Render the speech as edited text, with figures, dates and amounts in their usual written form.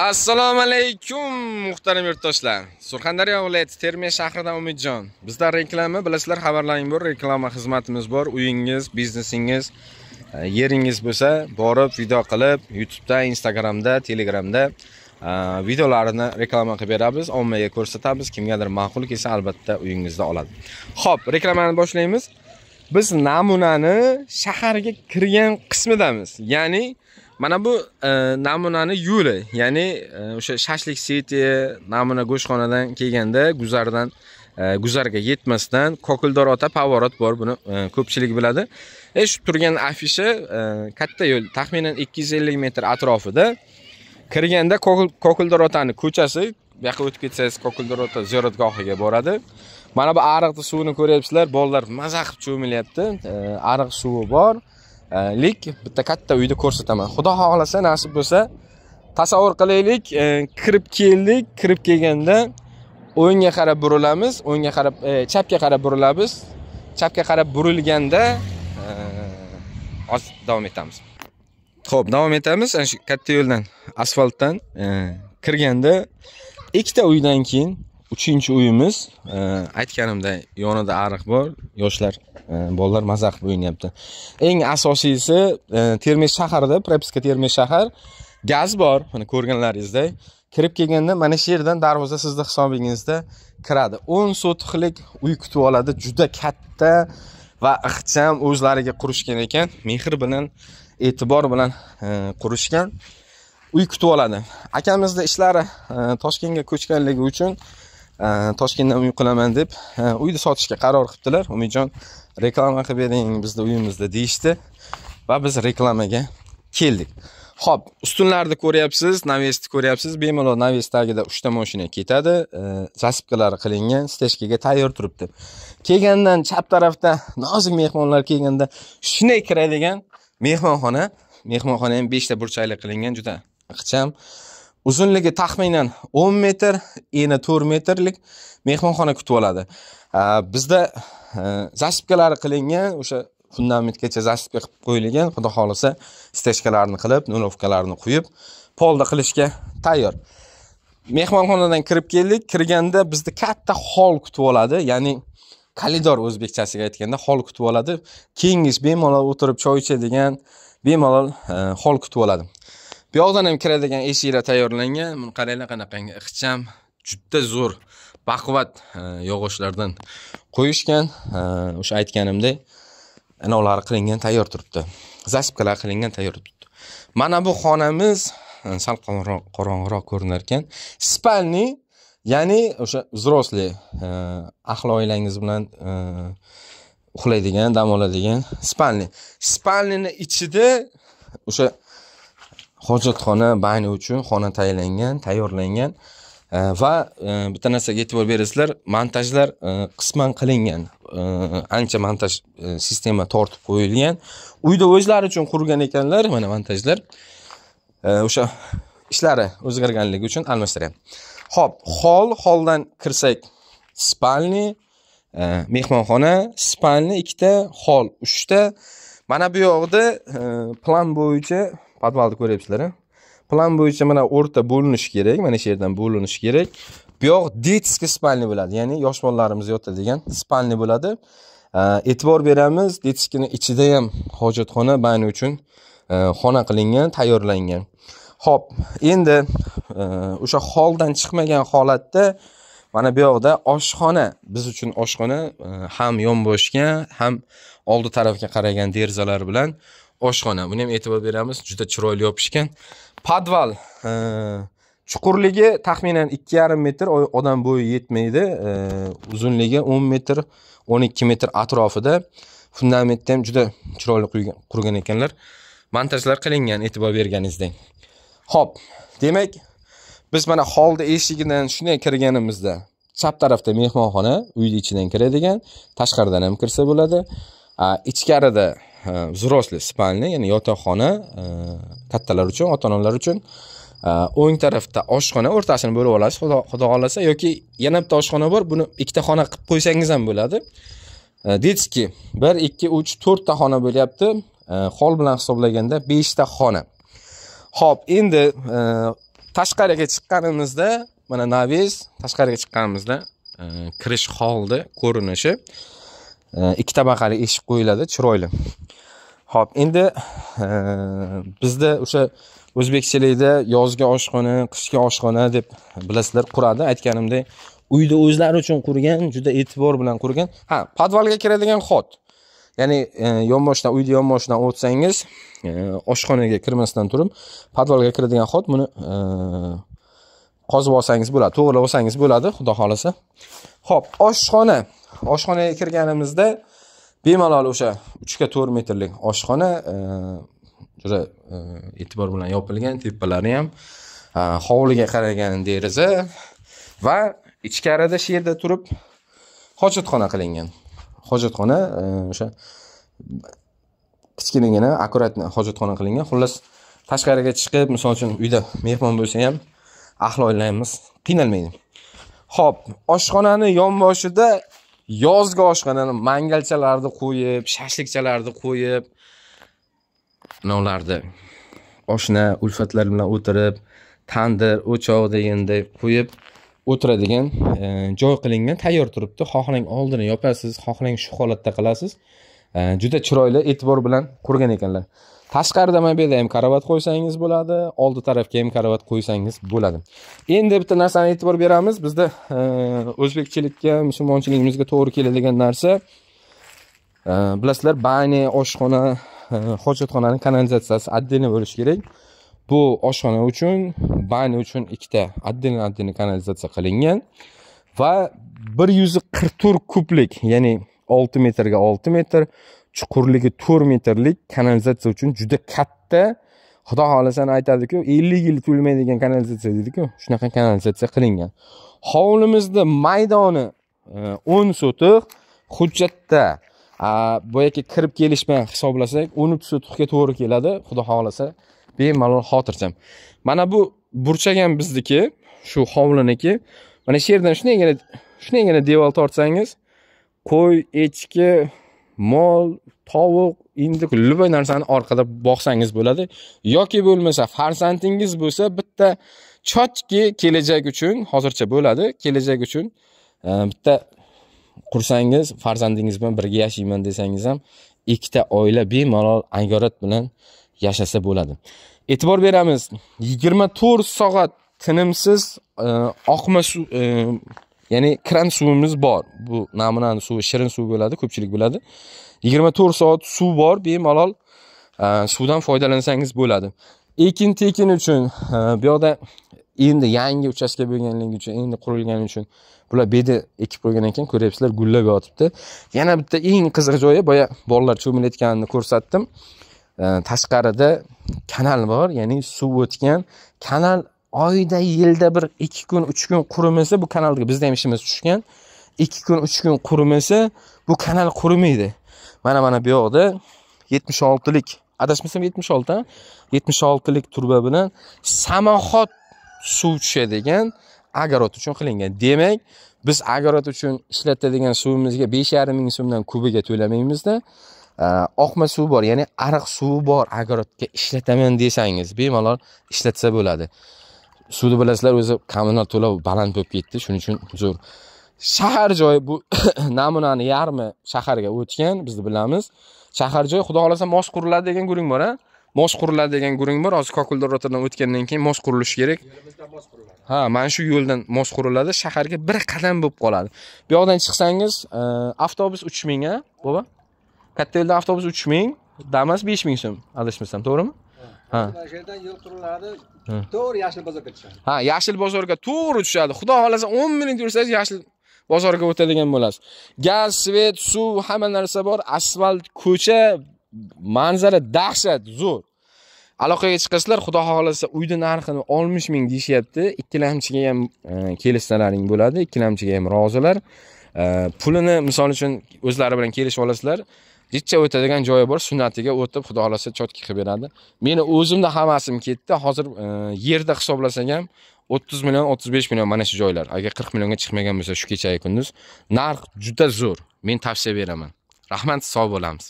Assalomu alaykum muhtaram yurtdoshlar. Surxondaryo viloyati Termiz shahridan Umidjon. Bizda reklama, bilasizlar, xabarlaring bor, reklama xizmatimiz bor. Uyingiz, biznesingiz, yeringiz bo'lsa, borib video qilib, YouTube'da, Instagramda, Telegramda videolarini reklama qilib beramiz, ommaga ko'rsatamiz. Kimgadir ma'qul kelsa, albatta uyingizda oladi. Xo'p, reklamani boshlaymiz. Biz namunani shaharga kirgan qismidamiz. Ya'ni mana bu namunani yo'li, ya'ni o'sha shashlik seti namuna go'shtxonadan kelganda guzardan guzarga yetmasdan Kokildor ota pavorot bor, buni ko'pchilik biladi. Shu turgan afisha katta yo'l, taxminan 250 metr atrofida. Kirganda Kokildor otani ko'chasi, bu yoqqa o'tib ketsangiz Kokildor ota ziyoratgohiga boradi. Mana bu ariqni suvini ko'ryapsizlar, bolalar maza qilib cho'milyapti. Ariq suvi bor. Lik bitta katta uyni ko'rsataman. Xudo xohlasa, nasib bo'lsa, tasavvur qilaylik, kirib keldik, kirib kelganda o'ngga qarab burilamiz, o'ngga qarab, chapga qarab burilamiz. Chapga qarab burilganda hozir davom etamiz. Xo'p, davom etamiz. Ana shu katta yo'ldan, asfaltdan kirganda ikkita uydan keyin 3-uyimiz, aytganimda yonida ariq bor, yoshlar, bolalar maza qilib o'ynayapti. Eng asosiysi Termiz shahrida, propiska Termiz shahar, gaz bor, mana ko'rganlaringizdek. Kirib kelganda mana shu yerdan darvoza sizni hisobingizda kiradi. 10 sotixlik uy kutib oladi, juda katta va ixcham, o'zlariga qurishgan ekan, mehr bilan, e'tibor bilan qurishgan. Uy kutib oladi. Akamizning ishlari Toshkentga ko'chganligi uchun Toshkentdan uy qilaman deb uyni sotishga qaror qilibdilar. Umidjon, reklama qilib bering bizni uyimizda deyishdi va biz reklamaga keldik. Xo'p, ustunlarni ko'ryapsiz, navesni ko'ryapsiz. Bemalol naves tagida 3 ta mashina ketadi. Zasipkalari qilingan, steshkaga tayyor turibdi. Kelgandan chap tarafda nozik mehmonlar kelganda shunday kiradigan mehmonxona. Mehmonxona ham 5 ta burchakli qilingan, juda ixcham. Uzunligi taxminan 10 metr, eni 4 metrlik mehmonxona kutib oladi. Bizda zasipkalari qilingan, o'sha fundamentgacha zasipka qilib qo'yilgan. Xudo xohlasa steshkalarni qilib, nulovkalarni qo'yib, polda qilishga tayyor. Mehmonxonadan kirib keldik. Kirganda bizni katta hol kutib oladi, ya'ni koridor o'zbekchasiga aytganda hol kutib oladi. Kengish, bemalol o'tirib choy ichadigan, bemalol hol kutib oladi. Bu yoqdan ham kiradigan eshiklar tayyorlangan. Buni qaranglar qanaqangi ixcham, juda zo'r baquvvat yog'ochlardan qo'yishgan. O'sha aytganimdek, anavlari qilingan, tayyor turibdi. Zasipkalar qilingan, tayyor turibdi. Mana bu xonamiz sal qorong'iroq ko'rinar ekan. Spalni, ya'ni o'sha взрослый ahli oilangiz bilan uxlaydigan, dam oladigan spalni. Spalnining ichida o'sha hojatxona, banyo uchun xona tayyorlangan, tayyorlangan va bitta narsaga e'tibor berasizlar, montajlar qisman qilingan. Ancha montaj sistema tortib qo'yilgan. Uyda o'zlari uchun qurgan ekanlar, mana montajlar. O'sha ishlari o'zgarganligi uchun almashtiryapti. Xo'p, holdan kirsak, spalni, mehmonxona, spalni ikkita, hol 3 ta. Mana bu yoqda plan bo'yicha podvalni ko'ryapsizlar, plan bo'yicha mana o'rta bo'linishi kerak, mana shu yerdan bo'linishi kerak. Bu yoq detskiy spalni bo'ladi, ya'ni yosh bolalarimiz yotadigan spalni bo'ladi. E'tibor beramiz, detskiyning ichida ham hojatxona, banyo uchun xona qilingan, tayyorlangan. Xo'p, endi o'sha holdan chiqmagan holatda mana bu yoqda oshxona, biz uchun oshxona ham yonboshga, ham oldi tarafga qaragan derazalar bilan oshxona. Buni ham e'tibor beramiz, juda chiroyli yopishgan. Podval chuqurligi taxminan 2,5 metr, odam bo'yi yetmaydi. Uzunligi 10 metr, 12 metr atrofida. Fundamentni ham juda chiroyli qurgan ekanlar. Montajlar qilingan, e'tibor berganingizdek. Xo'p, demak, biz mana holda eshigidan shunday kirganimizda chap tarafda mehmonxona, uyning ichidan kiradigan, tashqaridan ham kirsa bo'ladi. Ichkarida взрослый spalni, ya'ni yotoqxona, kattalar uchun, ota-onalar uchun. O'ng tarafda oshxona, o'rtasini bo'lib olasiz, xudo xohlasa, yoki yana bitta oshxona bor, buni ikkita xona qilib qo'ysangiz ham bo'ladi. Detskiy 1 2 3 4 ta xona bo'lyapti. Hol bilan hisoblaganda 5 ta xona. Xo'p, endi Tashqariga chiqqanimizda mana naves, tashqariga chiqqanimizda kirish holda ko'rinishi. 2 tabaqali eshik qo'yiladi, chiroyli. Xo'p, endi bizda o'sha o'zbekchilikda yozgi oshxona, qishki oshxona deb bilasizlar quradi. Aytganimdek, uyda o'zlari uchun qurgan, juda e'tibor bilan qurgan. Ha, podvalga kiradigan xod. Ya'ni yonboshdan, uyni yonboshidan o'tsangiz, oshxonaga kirmasdan turib, podvalga kiradigan xod, buni qozib olsangiz bo'ladi, to'g'rilab olsangiz bo'ladi, xudo xolasa. Xo'p, oshxona. Oshxonaga kirganimizda bemalol o'sha 3 ga 4 metrlik oshxona, juda e'tibor bilan yopilgan, tepalari ham, hovliga qaragan deraza va ichkarida shu yerda turib hojatxona qilingan. Hojatxona o'sha kichkinagina, akkuratni hojatxona qilingan. Xullas, tashqariga chiqib, misol uchun uyda mehmon bo'lsa ham ahli oilamiz qiynalmaydi. Xo'p, oshxonani yonboshida yozgi oshxonani mangalchalarni qo'yib, shashlikchalarni qo'yib, ularni oshna ulfatlar bilan o'tirib, tandir, o'choq deganday qo'yib o'tiradigan joy qilingan, tayyor turibdi. Xohlang oldini yopasiz, xohlang shu holatda qilasiz. Juda chiroyli, e'tibor bilan qurgan ekanlar. Tashqarida mana bu yerda ham karavot qo'ysangiz bo'ladi, oldi tarafga ham karavot qo'ysangiz bo'ladi. Endi bitta narsani e'tibor beramiz. Bizda o'zbekchilikka, musulmonchiligimizga to'g'ri keladigan narsa, bilasizlar, bani, oshxona, hojatxonaning kanalizatsiyasi отдельно bo'lishi kerak. Bu oshxona uchun, bani uchun ikkita отдельно kanalizatsiya qilingan va 144 kublik, ya'ni 6 metrga 6 metr, chuqurligi 4 metrlik kanalizatsiya uchun juda katta, xudo xolasa aytadi-ku, 50 yil to'lmaydigan kanalizatsiya deydi-ku, shunaqa kanalizatsiya qilingan. Hovlimizda maydoni 10 sotix, hujjatda boyagi kirib kelish bilan hisoblasak 13 sotixga to'g'ri keladi, xudo xolasa bemalol xotirjam. Mana bu burchak ham bizniki, shu hovliniki. Mana shu yerdan shundaygina devor tortsangiz, qo'y, echki, mol, tovuq, indik, любой narsani orqada boqsangiz bo'ladi. Yoki bo'lmasa farzandingiz bo'lsa, bitta chotki kelajak uchun, hozircha bo'ladi, kelajak uchun bitta qursangiz, farzandingiz bilan birga yashayman desangiz ham ikkita oila bemalol angorat bilan yashasa bo'ladi. E'tibor beramiz, 24 soat tinimsiz oqma suv, ya'ni kran suvimiz bor. Bu namunani suvi shirin suv bo'ladi, ko'pchilik biladi. 24 soat suv bor, bemalol suvdan foydalansangiz bo'ladi. Ekin tekin uchun bu yoqda endi yangi uchastka bo'lganligi uchun, endi qurilgani uchun bular bedi ekib qo'ygan ekan, ko'ryapsizlar, gullab yotibdi. Yana bitta eng qiziq joyi, boya bolalar cho'milayotganini ko'rsatdim. Tashqarida kanal bor, ya'ni suv o'tgan kanal. Oyda yilda bir 2 kun 3 kun qurimasa, bu kanalga bizda ham ishimiz tushgan. 2 kun 3 kun qurimasa, bu kanal qurimaydi. Mana bu yoqda 76lik, adashmasam 76, 76lik turba bilan samoxod suv tushadigan agorot uchun qilingan. Demak, biz agorot uchun ishlatadigan suvimizga 5,5 ming so'mdan kubiga to'lamaymizda. Oqma suv bor, ya'ni ariq suvi bor, agorotga ishlataman desangiz bemalol ishlatsa bo'ladi. Suvni bilasizlar, o'zi kommunal to'lov baland bo'lib ketdi, shuning uchun zo'r. Shahar joyi bu namunani yarmi shaharga o'tgan, biz bilamiz. Shahar joyi xudo xolasa mos quriladi degan gurung bor, ha? Mos quriladi degan gurung bor. Hozir Kokulda rotadan o'tgandan keyin mos qurilishi kerak. Yo'limizdan mos quriladi. Ha, mana shu yo'ldan mos quriladi, shaharga bir qadam bo'lib qoladi. Bu yoqdan chiqsangiz, avtobus 3000, ha, baba? Katta yo'ldan avtobus 3000, Damas 5000 so'm, adashmasam, to'g'rimi? Ha. Mana shu yerdan yo'l quriladi, to'g'ri Yashil bozorga tushadi. Ha, Yashil bozorga to'g'ri tushadi. Xudo xolasa 10 minut yursangiz Yashil bozorga o'tadigan bo'lasiz. Gaz, svet, suv, hamma narsa bor, asfalt ko'cha, manzara dahshat, zo'r. Aloqaga chiqasizlar, xudo xolasa uyning narxini 60 ming deyishyapti. Ikkilamchiga ham kelishsalaring bo'ladi, ikkilamchiga ham rozilar. Pulini misol uchun o'zlari bilan kelishib olasizlar. Jichcha o'tadigan joyi bor, sunnatiga o'tib, xudo xolasa chotki qilib beradi. Meni o'zimda havasim ketdi. Hozir yerda hisoblasak ham 30 million, 35 million mana shu joylar. Agar 40 millionga chiqmagan bo'lsa shu kecha kunduz, narx juda zo'r. Men tavsiya beraman. Rahmat, sog' bo'lamiz.